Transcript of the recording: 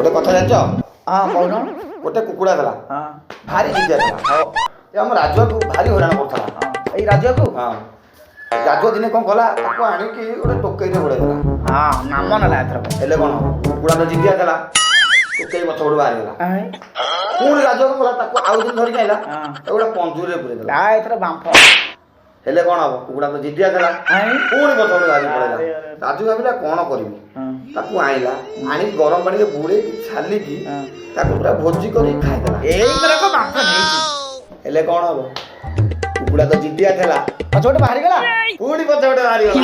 ଗୋଟେ କଥା ଜାଣିଛ? ହଁ, କହୁନ। ଗୋଟେ କୁକୁଡ଼ା ଥିଲା। ଭାରି ଜିଦିଆ ଥିଲା। ଏ ଆମ ରାଜୁଆକୁ ଭାରି ହଇରାଣ କରୁଥିଲା। ହଁ, ଏଇ ରାଜୁଆକୁ? ହଁ। ରାଜୁଆ ଦିନେ କଣ କଲା, ତାକୁ ଆଣିକି ଗୋଟେ ଟୋକେଇରେ ଗୋଡ଼େଇ ଦେଲା। ହଁ, ନାମ ନେଲା ଏଥରକ। ହେଲେ କଣ ହବ, କୁକୁଡ଼ା ତ ଜିଦିଆ ଥିଲା, ଟୋକେଇ ପଛ ପଟୁ ବାହାରିଗଲା। ପୁଣି ରାଜୁଆ କଣ କଲା, ତାକୁ ଆଉ ଦିନ ଧରିକି ଆଇଲା। ତାକୁ ଗୋଟେ ପଞ୍ଜୁରୀରେ ପୁରେଇ ଦେଲା। ତା ଏଥର ବାମ୍ଫ। ହେଲେ କଣ ହବ, କୁକୁଡ଼ା ତ ଜିଦିଆ ଥିଲା, ପୁଣି ପଛ ପଟୁ ବାହାରି ପଳେଇଲା। ଆରେ, ଆରେ। ରାଜୁ ଭାବିଲା କଣ କରିବି? ତାକୁ ଆଣିଲା, ଆଣିକି ଗରମ ପାଣିରେ ବୁଡେଇକି ଛାଲିକି ତାକୁ ପୁରା ଭୋଜି କରିକି ଖାଇଦେଲା। ଏଇଥରକ ବାମ୍ଫ ନେଇଛି। ହେଲେ କଣ ହବ, କୁକୁଡ଼ା ତ ଜିଦିଆ ଥିଲା, ପଛ ପଟେ ବାହାରିଗଲା। ପୁଣି ପଛ ପଟେ ବାହାରିଗଲା।